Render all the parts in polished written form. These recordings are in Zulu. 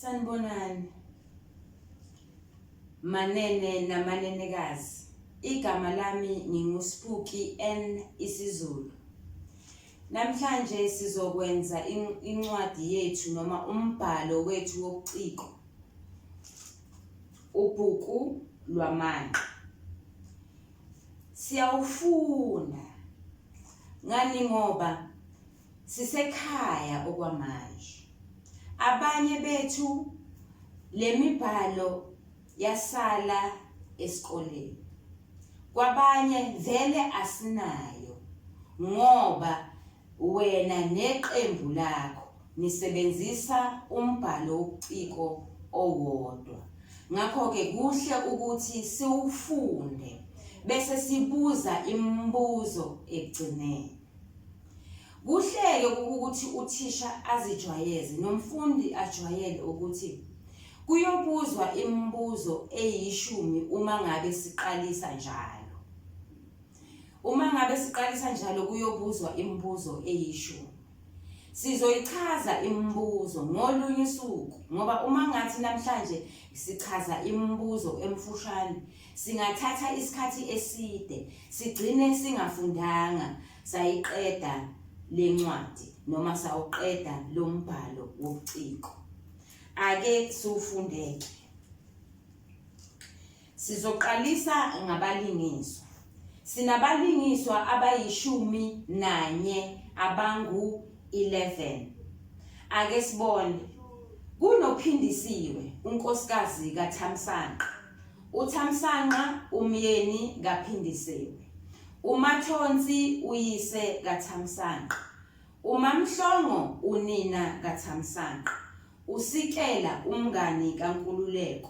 Sanibonani manene namanenekazi. Igama lami nginguSpooky N isiZulu. Namhlanje sizokwenza incwadi yethu noma umbhalo wethu wobuciko. Ubhuku lwamanqe. Siyawufunda ngani ngoba Sisekhaya okwamanje. Abanye bethu lemibhalo yasala esikoleni. Kwabanye vele asinayo ngoba wena neqembu lakho nisebenzisa umbhalo wobuciko owodwa. Ngakho-ke kuhle ukuthi siwufunde bese sibuza imibuzo ekugcineni. Kuhleke ukuthi uthisha azijwayeze nomfundi ajwayele ukuthi kuyobuzwa imibuzo eyishumi uma ngabe siqalisa njalo. Uma ngabe siqalisa njalo kuyobuzwa imibuzo eyishumi. Sizoyichaza imibuzo ngolunye usuku ngoba uma ngathi namhlanje sichaza imibuzo emfushane singathatha isikhathi eside sigcine singafundanga sayiqeda lencwadi noma sawuqeda lombhalo wobuciko. Ake siwufundeke. Sizoqalisa ngabalingiswa. Sinabalingiswa abayishumi nanye abangu-11. Ake sibone. KunoPhindisiwe, unkosikazi kaThamsanqa. UThamsanqa umyeni kaPhindisiwe. UMathonsi uyise kaThamsanqa. UMaMhlongo unina kaThamsanqa. USikela umngani kaNkululeko.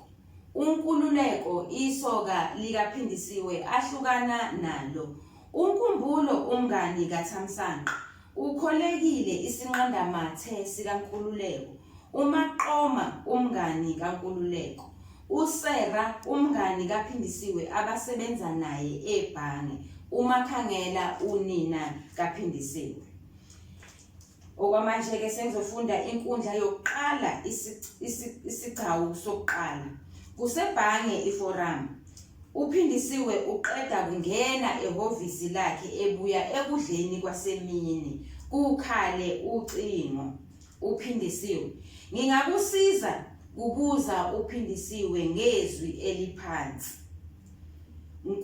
UNkululeko isoka likaPhindisiwe ahlukana nalo. UNkumbulo umngani kaThamsanqa. Ukholekile isinqandamathe sikaNkululeko. UMaqoma umngani kaNkululeko. USera umngani kaPhindisiwe abasebenza naye ebhange. UMakhangela unina kaPhindisiwe. Okwamanje-ke sengizofunda inkundla yokuqala isigcawu sokuqala. Kusebhange iForum. UPhindisiwe uqeda kungena ehhovisi lakhe ebuya ekudleni kwasemini. Kukhale ucingo. UPhindisiwe, Ngingakusiza? kubuza uPhindisiwe ngezwi eliphansi.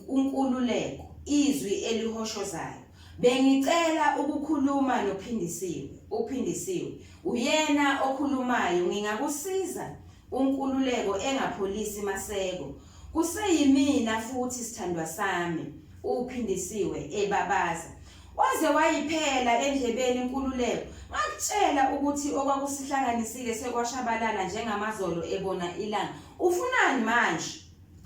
UNkululeko, izwi elihoshozayo, Bengicela ukukhuluma noPhindisiwe. UPhindisiwe, Uyena okhulumayo, ngingakusiza? UNkululeko engapholisi maseko. Kuseyimina futhi sithandwa sami. UPhindisiwe ebabaza. Waze wayiphela endlebeni Nkululeko. Ngakutshela ukuthi okwakusihlanganisile sekwashabalala njengamazolo ebona ilanga. Ufunani manje?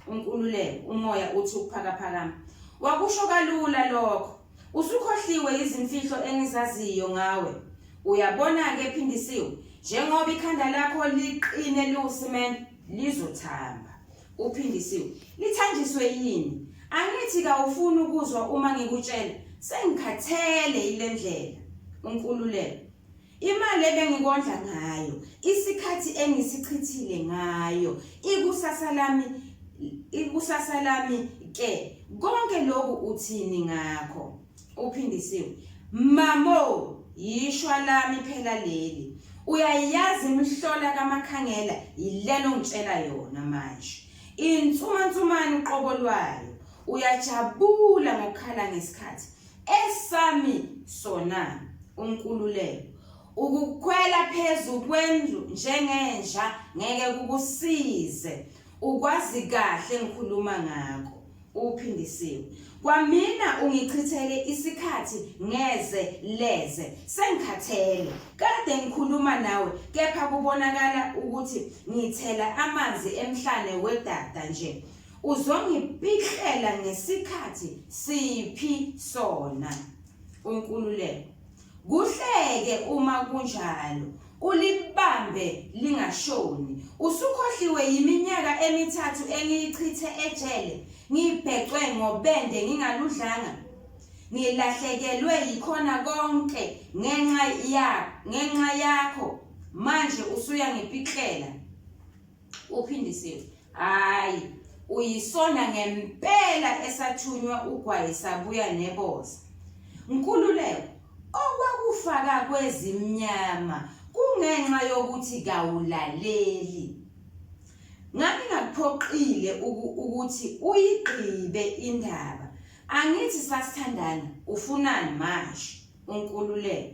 UNkululeko, umoya uthi ukuphakaphakama. Wakusho kalula lokho. Usukhohliwe izimfihlo engizaziyo ngawe. Uyabona-ke Phindisiwe, njengoba ikhanda lakho liqine liwusimende, lizothamba. UPhindisiwe, Lithanjiswe yini? Angithi kawufuni ukuzwa uma ngikutshela, sengikhathele yile ndlela. UNkululeko, Imali ebengikondla ngayo, isikhathi engisichithile ngayo, ikusasa lami ikusasa lami ke konke lokhu uthini ngakho? Uphindisiwe, Mamo, yishwa lami phela leli. Uyayazi imihlola kaMakhangela yilena ongitshela yona manje. Insumansumane uqobo lwayo. Uyajabula ngokukhala ngesikhathi. Esami sona uNkululeko. Ukukhwela phezu kwendlu njengenja ngeke kukusize. Ukwazi kahle ngikhuluma ngakho. UPhindisiwe. Kwamina ungichithele isikhathi ngeze leze. Sengikhathele. Kade ngikhuluma nawe kepha kubonakala ukuthi ngithela amanzi emhlane wedada nje. Uzongipihlela ngesikhathi siphi sona? UNkululeko. Kuhleke uma kunjalo. Ulibambe lingashoni. Usukhohliwe yiminyaka emithathu engiyichithe ejele ngibhecwe ngobende ngingaludlanga? Ngilahlekelwe yikhona konke ngenxa ya ngenxa yakho manje usuyangipiklela. Uphindisiwe. Hayi, uyisona ngempela esathunywa ugwayi sabuya neboza. Nkululeko, okwakufaka kwezimnyama kungenxa yokuthi kawulaleli. Ngangingakuphoqile ukuthi uyigqibe indaba. Angithi sasithandana, ufunani manje? uNkululeko.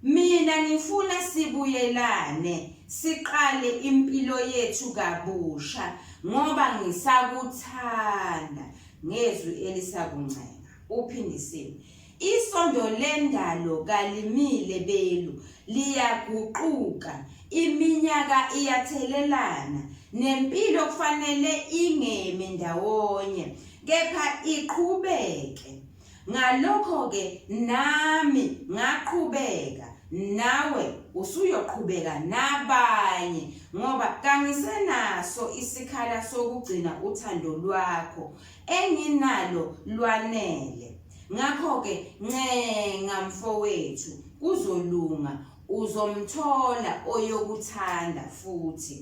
Mina ngifuna sibuyelane siqale impilo yethu kabusha ngoba ngisakuthanda ngezwi elisakuncenga. Uphindisiwe. Isondo lendalo kalimile belu liyaguquka, iminyaka iyathelelana, nempilo kufanele ingemi ndawonye kepha iqhubeke. Ngalokho-ke nami ngaqhubeka, nawe usuyoqhubeka nabanye, ngoba kangisenaso isikhala sokugcina uthando lwakho, enginalo lwanele. Ngakho-ke ncenga mfowethu, kuzolunga, uzomthola oyokuthanda futhi.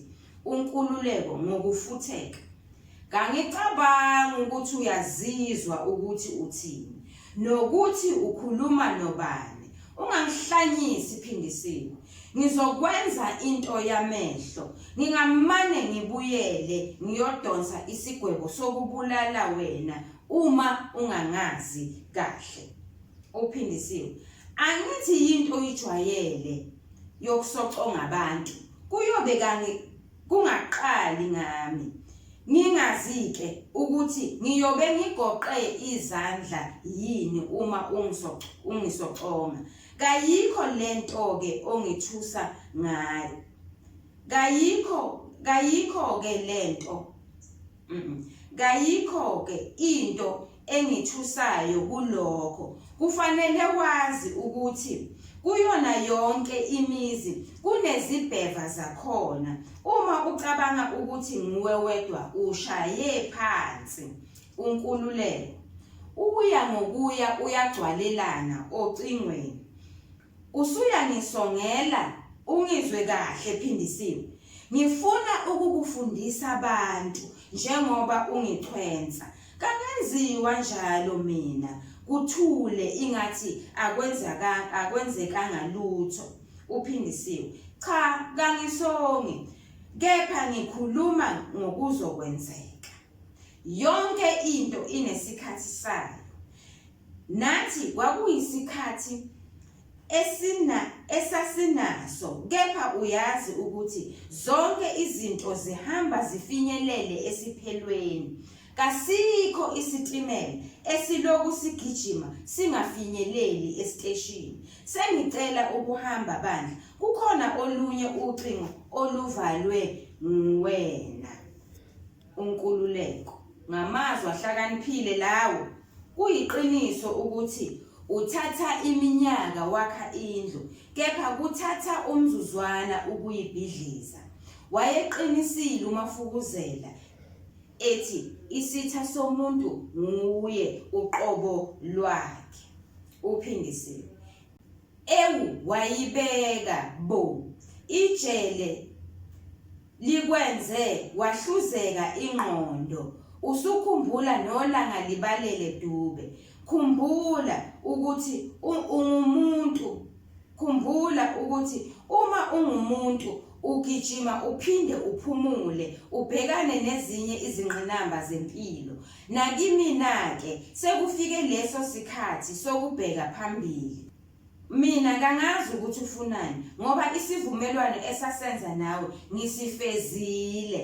UNkululeko ngokufutheka. Kangicabangi ukuthi uyazizwa ukuthi uthini nokuthi ukhuluma nobani. Ungangihlanyisi Phindisiwe. Ngizokwenza into yamehlo. Ngingamane ngibuyele ngiyodonsa isigwebo sokubulala wena uma ungangazi kahle. UPhindisiwe. Angithi yinto oyijwayele yokusoconga abantu. Kuyobe kangi Kungaqali ngami. Ngingazi-ke ukuthi ngiyobe ngigoqe izandla yini uma ungisoconga. Kayikho le nto-ke ongithusa ngayo. Kayikho, kayikho-ke le nto. Kayikho-ke into engithusayo kulokho. Kufanele wazi ukuthi kuyona yonke imizi kunezibheva zakhona. Uma ucabanga ukuthi nguwe wedwa ushaye phansi. UNkululeko uya ngokuya uyagcwalelana ocingweni. Usuyangisongela ungizwe kahle Phindisiwe. Ngifuna ukukufundisa abantu njengoba ungichwensa. Kangenziwa njalo mina. Kuthule ingathi akwenzakanga akwenzekanga lutho. UPhindisiwe. Cha, kangisongi. Kepha ngikhuluma ngokuzokwenzeka. Yonke into inesikhathi sayo. Nathi kwakuyisikhathi esina esasinaso kepha uyazi ukuthi zonke izinto zihamba zifinyelele esiphelweni. Kasikho isitimela esiloku sigijima singafinyeleli esiteshini. Sengicela ukuhamba bandla, kukhona olunye ucingo oluvalwe nguwena. uNkululeko. Ngamazwi ahlakaniphile lawo. Kuyiqiniso ukuthi uthatha iminyaka wakha indlu, kepha kuthatha umzuzwana ukuyibhidliza. Wayeqinisile uMafukuzela ethi isitha somuntu nguye uqobo lwakhe. Uphindisiwe. Ewu wayibeka bo. Ijele likwenze wahluzeka ingqondo usukhumbula noLanga Libalele Dube. Khumbula ukuthi ungumuntu. Khumbula ukuthi uma ungumuntu ugijima uphinde uphumule ubhekane nezinye izingqinamba zempilo. Nakimina-ke sekufike leso sikhathi sokubheka phambili. Mina kangazi ukuthi ufunani ngoba isivumelwano esasenza nawe ngisifezile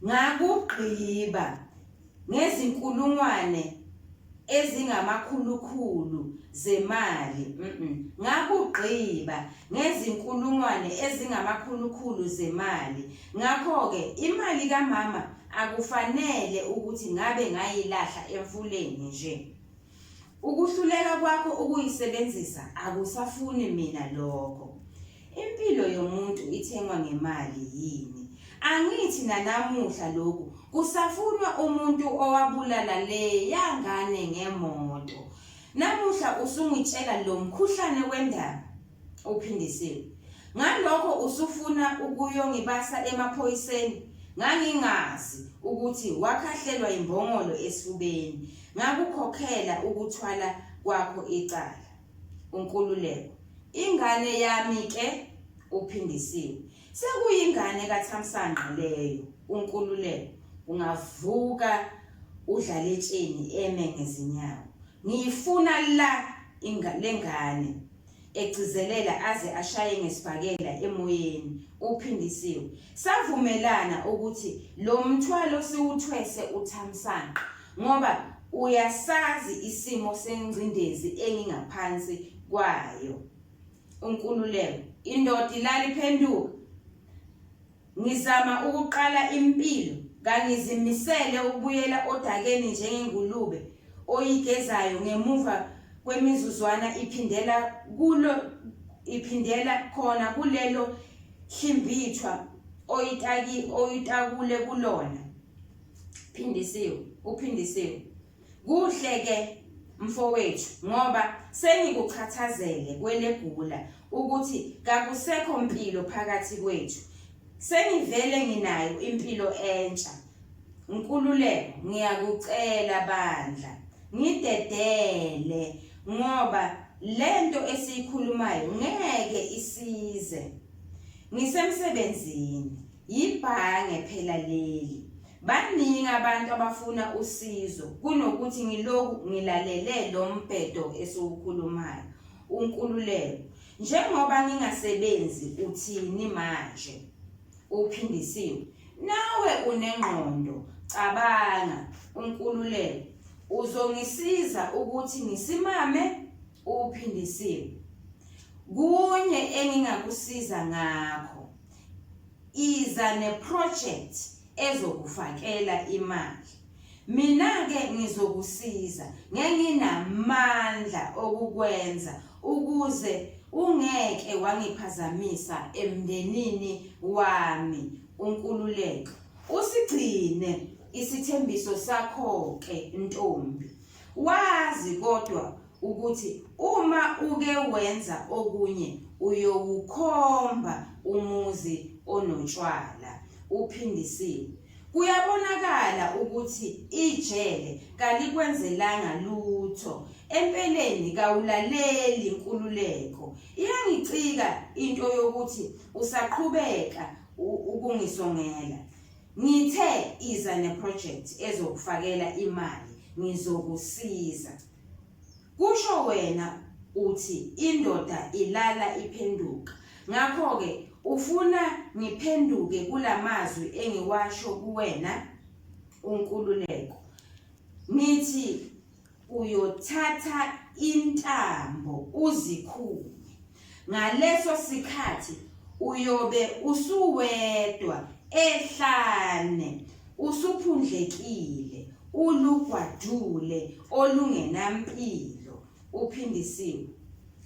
ngakugqiba ngezinkulungwane ezingamakhulukhulu zemali ngakugqiba ngezinkulungwane ezingamakhulukhulu zemali ngakho-ke imali kamama akufanele ukuthi ngabe ngayilahla emfuleni nje Ukuhluleka kwakho ukuyisebenzisa akusafuni mina lokho. Impilo yomuntu ithengwa ngemali yini? Angithi nanamuhla lokhu kusafunwa umuntu owabulala leya ngane ngemoto. Namuhla usungitshela lo mkhuhlane wendaba? Uphindisiwe. Ngalokho usufuna ukuyongibasa emaphoyiseni? Ngangingazi ukuthi wakhahlelwa yimbongolo esifubeni. Ngakukhokhela ukuthwala kwakho icala. UNkululeko, Ingane yami ke? UPhindisiwe, Sekuyingane kaThamsanqa leyo. UNkululeko, Ungavuka uDlaletsheni eme ngezinyawo. Ngiyifuna la lengane. Egcizelela aze ashaye ngesibhakela emoyeni uPhindisiwe. Savumelana ukuthi lo mthwalo siwuthwese uThamsanqa ngoba uyasazi isimo sengcindezi engingaphansi kwayo. UNkululeko, Indoda ilala iphenduka. Ngizama ukuqala impilo, kangizimisele ukubuyela odakeni njengengulube oyigezayo ngemuva kwemizuzwana iphindela kulo iphindela khona kulelo hlimbithwa oyitaki oyitakule kulona. Phindisiwe, uphindisiwe. Kuhle ke mfowethu ngoba sengikuchathazele kwelegula ukuthi kakusekho mpilo phakathi kwethu. Sengivele nginayo impilo entsha. Nkululeko ngiyakucela bandla ngidedele ngoba lento esiyikhulumayo ngeke isize. Ngisemsebenzini, yibhange phela leli. Baningi abantu abafuna usizo kunokuthi ngiloku ngilalele lo mbhedo esiwukhulumayo. UNkululeko, Njengoba ngingasebenzi uthini manje? UPhindisiwe, Nawe unengqondo, cabanga. UNkululeko, Uzongisiza ukuthi ngisimame? UPhindisiwe, Kunye engingakusiza ngakho. Iza ne-project ezokufakela imali. Mina-ke ngizokusiza ngenginamandla okukwenza ukuze ungeke wangiphazamisa emndenini wami. UNkululeko, Usigcine isithembiso sakho-ke ntombi. Wazi kodwa ukuthi uma uke wenza okunye uyowukhomba umuzi onotshwala. UPhindisiwe, Kuyabonakala ukuthi ijele kalikwenzelanga lutho. Empeleni kawulaleli Nkululeko. Iyangicika into yokuthi usaqhubeka ukungisongela. Ngithe iza ne-project ezokufakela imali ngizokusiza. Kusho wena uthi indoda ilala iphenduka. Ngakho-ke ufuna ngiphenduke kulamazwi engiwasho kuwena? UNkululeko, Ngithi uyothatha intambo uzikhume. Ngaleso sikhathi uyobe usuwedwa ehlane, usuphundlekile, ulugwadule olungenampilo. Uphindisiwe.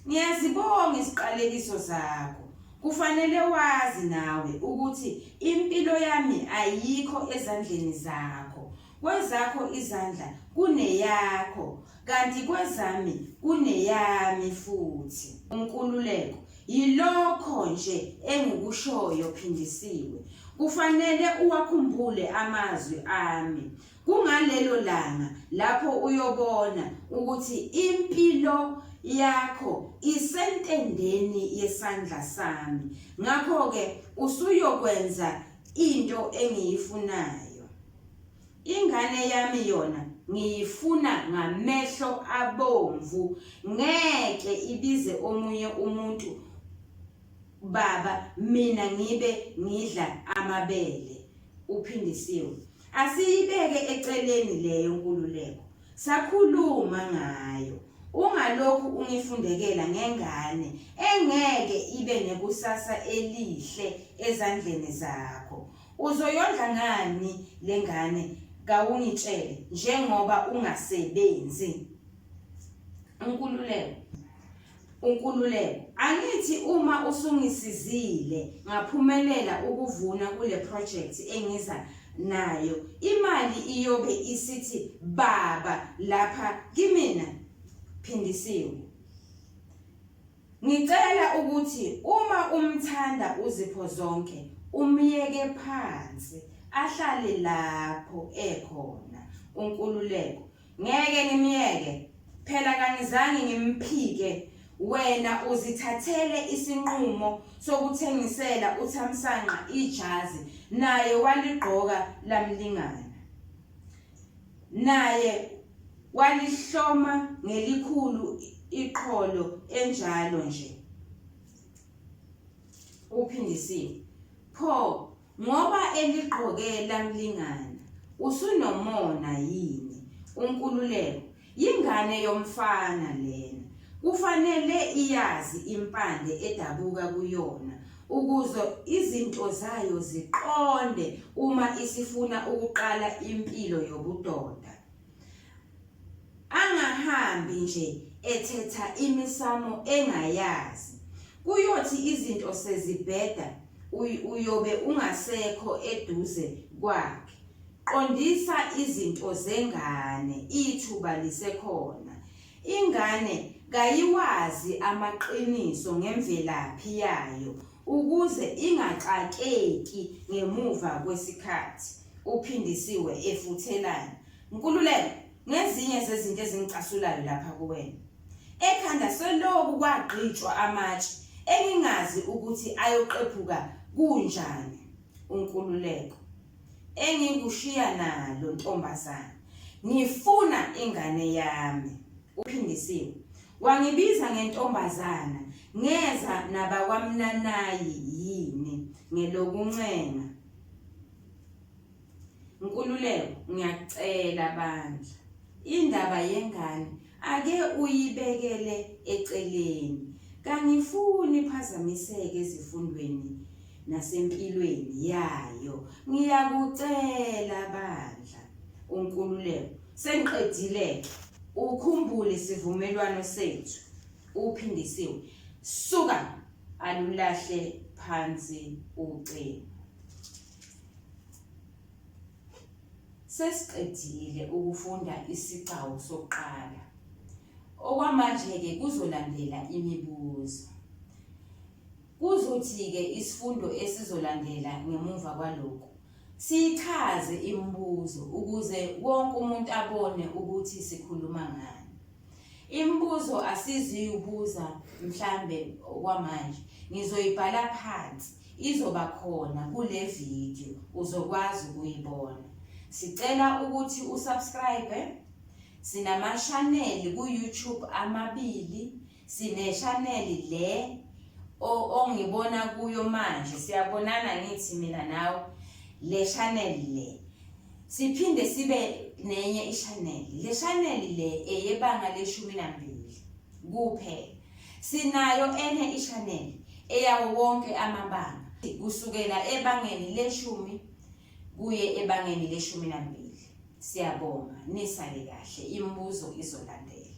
Ngiyazibonga iziqalekiso zakho. Kufanele wazi nawe ukuthi impilo yami ayikho ezandleni zakho. Kwezakho izandla kuneyakho, kanti kwezami kuneyami futhi. UNkululeko, Yilokho nje engikushoyo Phindisiwe. Kufanele uwakhumbule amazwi ami. Kungalelo langa lapho uyobona ukuthi impilo yakho isentendeni yesandla sami. Ngakho-ke usuyokwenza into engiyifunayo. Ingane yami yona ngiyifuna ngamehlo abomvu ngeke ibize omunye umuntu baba mina ngibe ngidla amabele. UPhindisiwe, Asiyibeke eceleni leyo nkululeko sakhuluma ngayo. Ungalokhu ungifundekela ngengane engeke ibe nekusasa elihle ezandleni zakho. Uzoyondla ngani lengane kawungitshele njengoba ungasebenzi? UNkululeko UNkululeko Angithi uma usungisizile ngaphumelela ukuvuna kule project engiza nayo imali iyobe isithi baba lapha kimina. Phindisiwe Ngicela ukuthi uma umthanda uZiphozonke umyeke phansi. Ahlale lapho ekhona uNkululeko. Ngeke ngimyeke. Phela kangizange ngimphike. Wena uzithathele isinqumo sokuthengisela uThamsanqa ijazi naye waligqoka lamlingana. Naye walihloma ngelikhulu iqholo enjalo nje. Uphindisiwe. Pho Ngoba eligqoke lamlingana. Usunomona yini? UNkululeko, Yingane yomfana lena. Kufanele iyazi impande edabuka kuyona ukuze izinto zayo ziqonde uma isifuna ukuqala impilo yobudoda. Angahambi nje ethetha imisamo engayazi. Kuyothi izinto sezibheda uyobe ungasekho eduze kwakhe. Qondisa izinto zengane ithuba lisekhona. Ingane kayiwazi amaqiniso ngemvelaphi yayo ukuze ingaxakeki ngemuva kwesikhathi. Uphindisiwe efuthelana. Nkululeko, ngezinye zezinto ezingicasulayo lapha kuwena. Ekhanda seloku kwagqitshwa amatshe engingazi ukuthi ayoqephuka kunjani. UNkululeko, Engikushiya nalo ntombazane, ngifuna ingane yami. Uphindisiwe, Wangibiza ngentombazana ngeza nabakwaMnanayi yini ngelokuncenga? Nkululeko, ngiyakucela bandla, indaba yengane ake uyibekele eceleni. Kangifuni iphazamiseke ezifundweni nasempilweni yayo. Ngiyakucela bandla. UNkululeko, sengiqedile-ke. Ukhumbule isivumelwano sethu. Uphindisiwe, suka alulahle phansi ucingo. Sesiqedile ukufunda isigcawu sokuqala. Okwamanje-ke kuzolandela imibuzo. Kuzothi-ke isifundo esizolandela ngemuva kwalokhu siyichaze imibuzo ukuze wonke umuntu abone ukuthi sikhuluma ngani. Imibuzo asizuyibuza mhlambe okwamanje, ngizoyibhala phansi izoba khona kule video uzokwazi ukuyibona. Sicela ukuthi usubscribe. Sinamashaneli ku-YouTube amabili, sineshaneli le ongibona kuyo manje, siyabonana ngithi mina nawe, le channel le. Siphinde sibe nenye ishaneli. Le shaneli le eyebanga leshumi nambili kuphela. Sinayo enye ishaneli eyawo wonke amabanga kusukela ebangeni leshumi kuye ebangeni leshumi nambili. Siyabonga, nisale kahle, imibuzo izolandela.